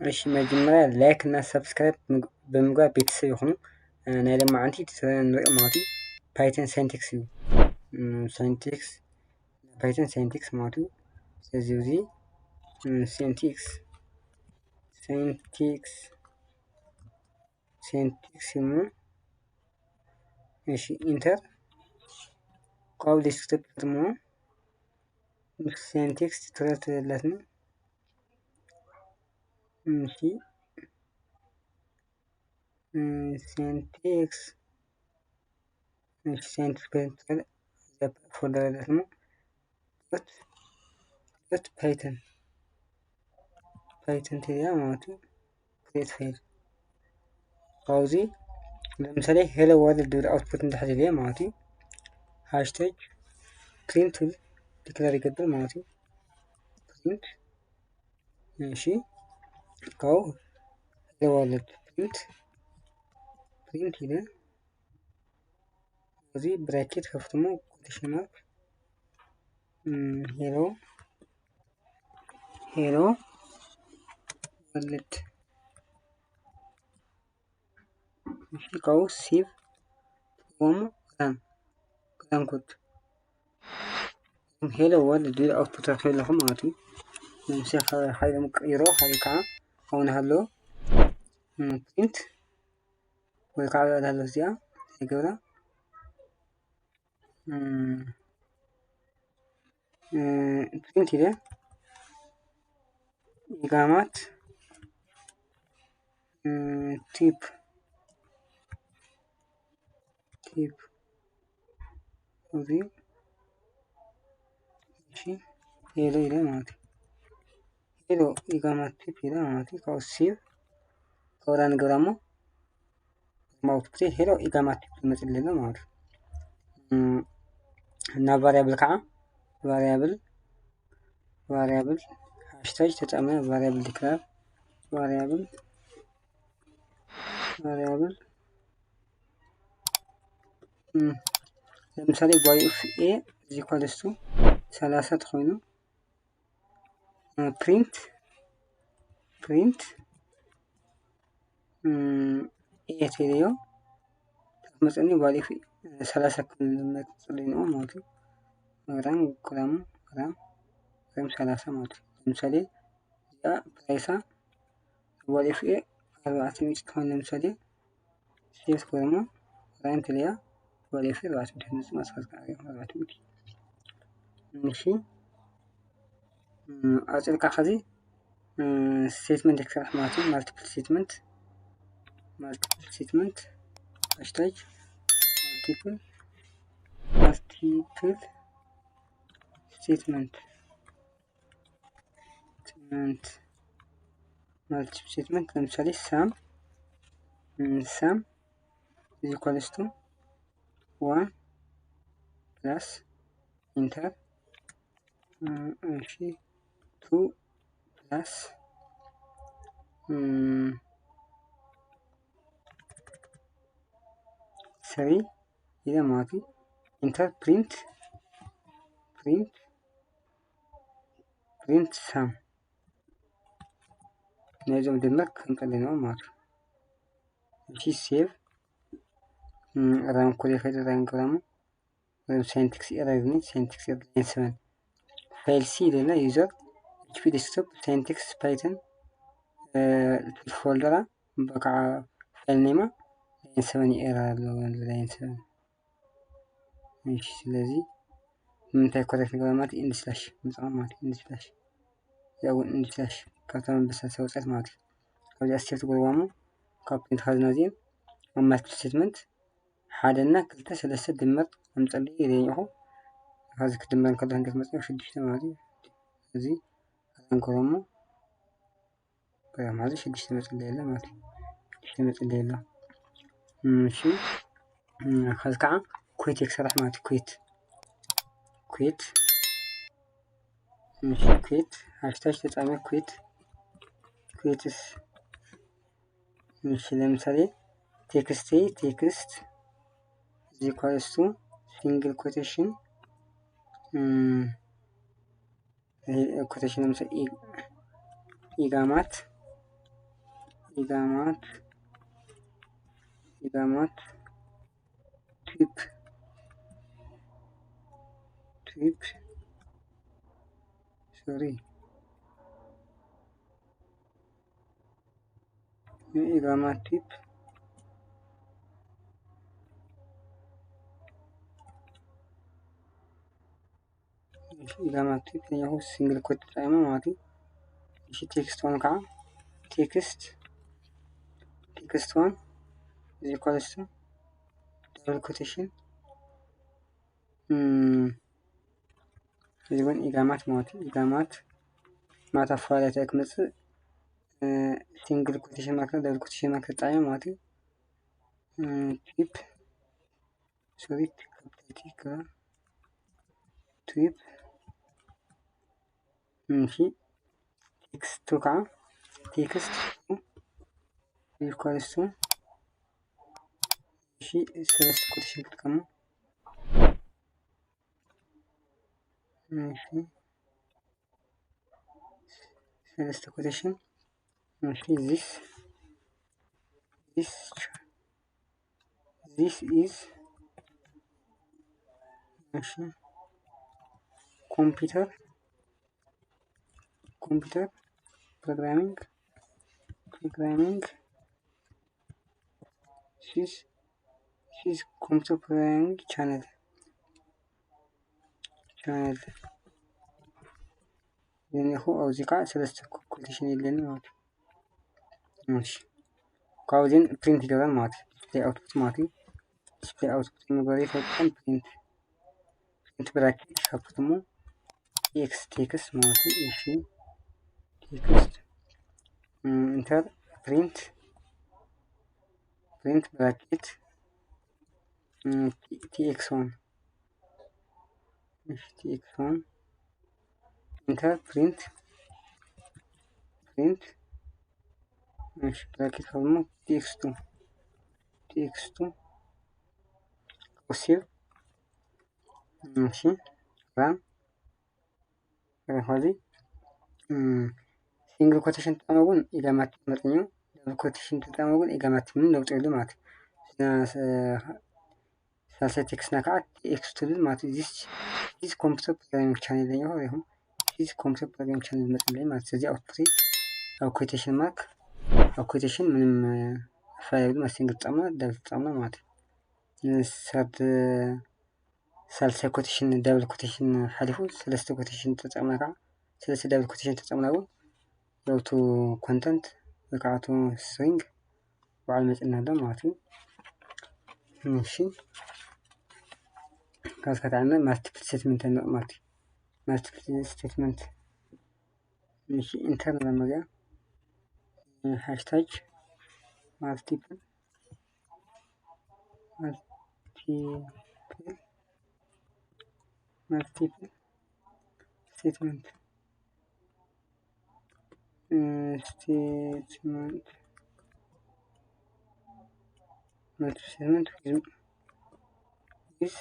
እሺ፣ መጀመርያ ላይክ እና ሳብስክራይብ ብምግባር ቤተሰብ ይኹኑ። ናይ ሎማዓንቲ እቲ ስራና ንሪኦ ማለት እዩ፣ ፓይተን ሳይንቲክስ እዩ። ሳይንቲክስ፣ ፓይተን ሳይንቲክስ ማለት እዩ። ስለዚ እዚ ሳይንቲክስ ሳይንቲክስ ሳይንቲክስ እሞ፣ እሺ፣ ኢንተር። ካብ ዴስክቶፕ ይፈጥሞ ምስ ሳይንቲክስ ቱቶሪያል ትደላትና። እሺ፣ ሳይንቲክስ፣ እሺ፣ ሳይንቲክስ ፎልደር ደላትና። ዶት ዶት ፓይተን ፓይተን ትሪያ ማለት እዩ። ክሬት ፋይል ካብዚ ለምሳሌ ሄሎ ወርልድ ዝብል ኣውትፑት እንድሕር ደልየ ማለት እዩ። ሃሽታግ ፕሪንት ዲክለር ይገብር ማለት እዩ። ፕሪንት፣ እሺ፣ ካብኡ ሄሎ ወርልድ ፕሪንት ፕሪንት ኢለ እዚ ብራኬት ከፍትሞ ኮቴሽን ማርክ ሄሎ ሄሎ ወርልድ፣ እሺ፣ ካብኡ ሴቭ ፎም ራን ራን ኮድ ሄሎ ወርልድ ዝብል ኣውትፑት ረኺበ ኣለኹ ማለት እዩ። ለምሳሌ ሓይሎም ቀይሮ፣ ሓደ ከዓ ኣሁን ሃሎ ፕሪንት ወይ ከዓ ብዕዳ ኣሎ እዚኣ ዘይገብራ ፕሪንት ኢለ ኢጋማት ቲፕ ቲፕ እዚ፣ እሺ፣ ሄሎ ኢለ ማለት እዩ። ሄሎ ኢጋማት ቲፕ ኢለ ማለት እዩ። ካብኡ ሴቭ ከወራ ንገብራ እሞ ማውት ፕሌ ሄሎ ኢጋማት ቲፕ ዝመፅእ ኣሎ ማለት እዩ። ናብ ቫሪያብል ከዓ ቫሪያብል ቫሪያብል ሃሽታግ ተጠቀመ ቫሪያብል ዲክላር ቫሪያብል ቫሪያብል ለምሳሌ ቫልዩ ኦፍ ኤ ኢዝ ኢኳልስ ቱ ሰላሳ ተኾይኑ ፕሪንት ፕሪንት ኤ ተይለዮ መፀኒ ቫልዩ ኦፍ ሰላሳ ክመፅለይ ንኦ ማለት እዩ። ራን ክራም ራን ራን ሰላሳ ማለት እዩ። ለምሳሌ እዚኣ ፕራይሳ ቫልዩ ኦፍ ኤ ኣርባዕተ ሚእቲ ትኾን ለምሳሌ ሴፍ ክብረሞ ራን ትልያ ቫልዩ ኦፍ ኤ ኣርባዕተ ሚእቲ ትመፅእ ማለት እዩ። ኣርባዕተ ሚእቲ። እሺ፣ ኣፅልካ ከዚ ስቴትመንት ክሰርሕ ማለት እዩ። ማልቲፕል ስቴትመንት ማልቲፕል ስቴትመንት ሃሽታግ ማልቲፕል ማልቲፕል ስቴትመንት ስቴትመንት ማልቲፕል ስቴትመንት ለምሳሌ ሳም ሳም ኢዝ ኢኳልስ ቱ ዋን ፕላስ ኢንተር እሺ ቱ ፕላስ ስሪ ኢለ ማለት እዩ። ኢንተር ፕሪንት ፕሪንት ፕሪንት ሳም ናይዞም ድምር ከምፀለና ማለት እዩ። እሺ ሴቭ ራን ኮድ ይኸይድ ራን ግራሙ ሳይንቲክስ ኤረር ግን ሳይንቲክስ ኤረር ላይን ሰቨን ፋይል ሲ ኢለና ዩዘር ኤች ፒ ዴስክቶፕ ሳይንቲክስ ፓይተን ፎልደራ በቃ ፋይል ኔማ ላይን ሰቨን ኤረር ኣለዎ ላይን ሰቨን። እሺ ስለዚ ንምንታይ ኮሬክት ንገብራ ማለት ኢንድ ስላሽ ንፅቐም ማለት ኢንድ ስላሽ ያው ኢንድ ስላሽ ካብታ መንበሳ ተወፀት ማለት እዩ። ካብዚኣ ስቴፕ ትገብርዋ እሞ ካብ ፖይንት ካዝና እዚኦም ኣብ ማልቲፕል ስቴትመንት ሓደ እና ክልተ ሰለስተ ድምር ኣምፀልይ ይደኝኹ ካብዚ ክድመር እንከሎ ክንደት መፅእ ሽዱሽተ ማለት እዩ። እዚ ኣንከሮሞ ማለት ሽዱሽተ መፅለይ የለ ማለት እዩ። ሽዱሽተ መፅለይ የለ። እሺ ከዚ ከዓ ኩዌት ክሰርሕ ማለት እዩ። ኩዌት ኩዌት እሺ ኩዌት ሃሽታግ ተጠቀመ ኩዌት ኩዌትስ እሺ ለምሳሌ ቴክስቴ ቴክስት is equals to single quotation quotation ለምሳሌ ኢጋማት ኢጋማት ኢጋማት ቲፕ ቲፕ ሶሪ ኢጋማት ቲፕ ኢጋማት ቲፕ ያው ሲንግል ኮት ተጠቂመ ማለት እዩ። እሺ text one ከዓ text text one is equals to double quotation እዚ እውን ኢጋማት ማለት እዩ። ኢጋማት ማለት ኣፈላለየ እንታይ ክመፅእ ሲንግል ኮቴሽን ማርክ double quotation mark ተጠቂመ ማለት እዩ። ቲፕ ሶሪ ቲፕ ቲፕ እሺ text two ከዓ text two equals to እሺ ሰለስተ ኮቴሽን ክጥቀሙ እሺ ሰለስተ ኮቴሽን እሺ this this this is እሺ computer computer programming programming this this computer programming channel channel ዝኒኹ ኣብዚ ከዓ ሰለስተ ኮቴሽን የድልየኒ ማለት እዩ። እሺ ካብዚን ፕሪንት ይገብረን ማለት እዩ። ዲስፕሌይ ኣውትፑት ማለት እዩ። ዲስፕሌይ ኣውትፑት ምግበሪ ፈጥን ፕሪንት ፕሪንት ብራኬት ይከፍት እሞ ቴክስት ቴክስት ማለት እዩ። እሺ ቴክስት ኢንተር ፕሪንት ፕሪንት ብራኬት ቲኤክስ ዋን እሺ ቲኤክስ ዋን ኢንተር ፕሪንት ፕሪንት እሺ ብራኬት ከብሞ ቲኤክስ ቱ ቲኤክስ ቱ ሴቭ እሺ ራን ረኸዚ ሲንግል ኮቴሽን ተጠቀመ እውን ኢጋማት መጠን እዩ። ደብል ኮቴሽን ተጠቀመ እውን ኢጋማት ምን ለውጥ የሉ ማለት እዩ። ሳልሳይ ቴክስትና ከዓ ቴክስት ትብል ማለት እዩ። ዚስ ዚስ ኮምፒውተር ፕሮግራሚንግ ቻኔል ለኛ ይኹን ዚስ ኮምፒውተር ፕሮግራሚንግ ቻኔል መጠን ማለት እዚ ኣውትፑት ኣብ ኮቴሽን ማርክ ኣብ ኮቴሽን ምንም ፋይል ማለት ሲንግል ተጠቀምና ደብል ተጠቀምና ማለት እዩ። ሰርድ ሳልሳይ ኮቴሽን ደብል ኮቴሽን ሓሊፉ ሰለስተ ኮቴሽን ተጠቅምና ከዓ ሰለስተ ደብል ኮቴሽን ተጠቅምና እውን ለውቱ ኮንተንት ወይ ከዓ ቱ ስትሪንግ በዓል መፅና ኣሎ ማለት እዩ። እሺ ካብዚ ከተዓና ማልቲፕል ስቴትመንት ንቕ ማለት እዩ። ማልቲፕል ስቴትመንት እሺ ኢንተር ንብል መዚኣ ሃሽታግ ማልቲፕል multiple multiple statement statement multiple statement with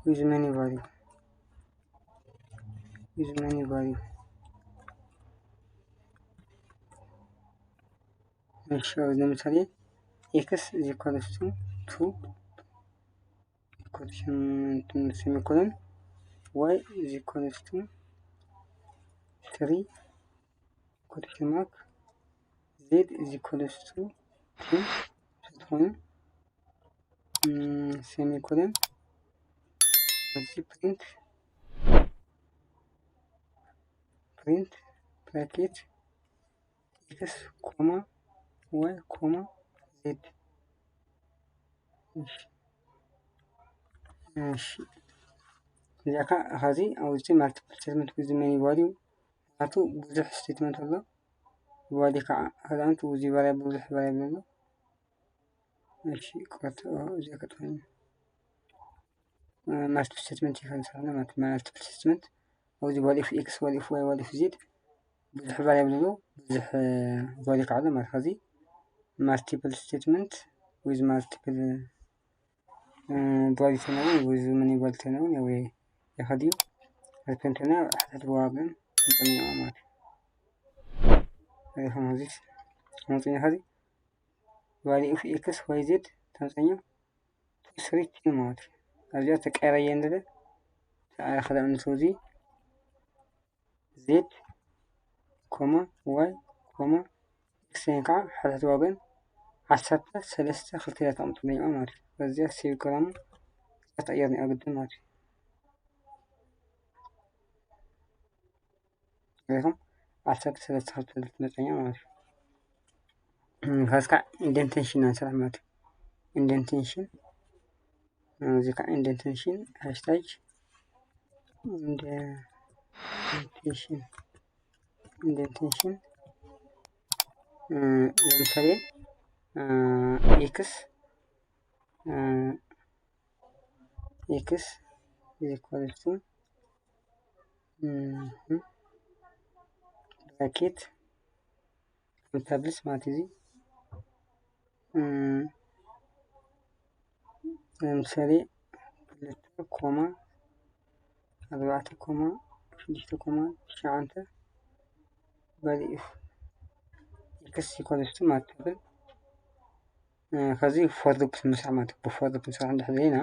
with many value with many value እሺ ለምሳሌ x is equals to two quotation semicolon y is equals to three quotation mark z is equals to ten ተትኾኑ semicolon እዚ print print bracket x comma y comma z እሺ እዚኣ ከዓ ኸዚ ኣብዚ multiple statement with many value ናቱ ብዙሕ statement ኣሎ። value ከዓ ኸዚ እዚ variable ብዙሕ variable ኣሎ። እሺ ክፈት እዚኣ ከጥፋ multiple statement ይፈንሳልና ማለት multiple statement ኣብዚ value of x value of y value of z ብዙሕ variable ኣሎ ብዙሕ value ከዓ ኣሎ ማለት ኸዚ multiple statement with multiple value ተነውን with many value ተነውን ያው ይኸድዩ ሪፕሪንትና ሕታት በዋግን ንጠሚዋ ማለት እዩ። እዚ ከም እዚ መፂና ሕዚ value of x y z ተምፀኛ plus three ten ማለት እዩ። ኣብዚኣ ተቀያይረ እየ ንደለ ተኣረኸ ዳእምነት እዚ z ኮማ y ኮማ x ን ከዓ ሕድሕድ ዋገን ዓሰርተ ሰለስተ ክልተ ኢላ ተቐምጥለይ ማለት እዩ። በዚኣ ሴቭ ገራሙ ተቐየርኒ ኣግድን ማለት እዩ። ሪኹም ዓሰርተ ሰለስተ ክልተ መፀኛ ማለት እዩ። ከዚ ከዓ ኢንደንቴሽን ንሰርሕ ማለት እዩ። ኢንደንቴሽን እዚ ከዓ ኢንደንቴሽን ሃሽታግ ኢንደንቴሽን ኢንደንቴሽን ለምሳሌ ኤክስ ኤክስ ኢኳልስ ቱ ብራኬት ከምታብልስ ማለት እዚ ለምሳሌ ክልተ ኮማ ኣርባዕተ ኮማ ሽዱሽተ ኮማ ትሽዓተ value of x equals to ማለት ትብል። ከዚ for loop ንሰርሕ ማለት ብ for loop ንሰርሕ እንድሕር ዘለና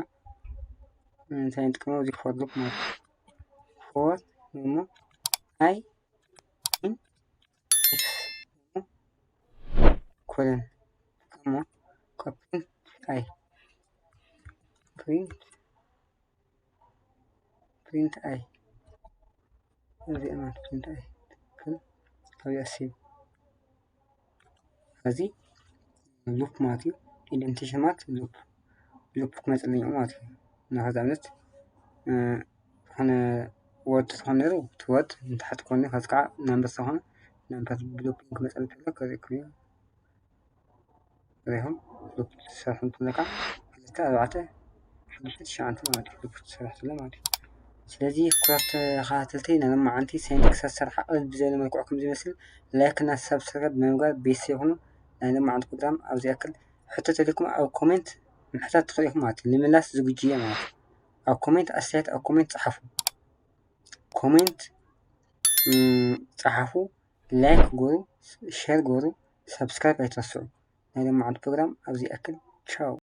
እንታይ ንጥቀመው? እዚ for loop ማለት for እሞ i ኮለን እሞ print i print print i እዚኣ ማለት print i ትብል ካብዚኣ ሴቭ እዚ ሉፕ ማለት እዩ። ኢንደንቴሽን ማለት ሉፕ ሉፕ ክመፅለኝ ማለት እዩ። እና ከዚ ኣብነት ዝኾነ ወርድ ዝኾነ ነይሩ እቲ ወርድ ንታሕቲ ኮነ ከዚ ከዓ ናምበር ዝኾነ ናምበር ብሉፒንግ ክመፀሉ ከሎ ከሪእኩም እዩ። ሪኹም ሉፕ ትሰርሑ እንተለካ ክልተ ኣርባዕተ ሽዱሽተ ትሽዓተ ማለት እዩ። ሉፕ ትሰርሕ ዘሎ ማለት እዩ። ስለዚ ክቡራት ተኸታተልቲ ናይ ሎማዓንቲ ሳይንቲክስ ኣሰራርሓ ቅልል ብዝበለ መልክዑ ከም ዝመስል ላይክ እና ሳብስክራይብ ብምግባር ቤተሰብ ይኹኑ። ናይ ሎማዓንቲ ፕሮግራም ኣብዚ ያክል። ሕቶ ተልኩም ኣብ ኮሜንት ምሕታት ትኽእሉ ኢኹም ማለት እዩ። ንምምላስ ዝግጁ እየ ማለት እዩ። ኣብ ኮሜንት ኣስተያየት ኣብ ኮሜንት ጸሓፉ። ኮሜንት ጸሓፉ፣ ላይክ ግበሩ፣ ሸር ግበሩ፣ ሳብስክራይብ ኣይትረስዑ። ናይ ሎማዓንቲ ፕሮግራም ኣብዚ ያክል። ቻው።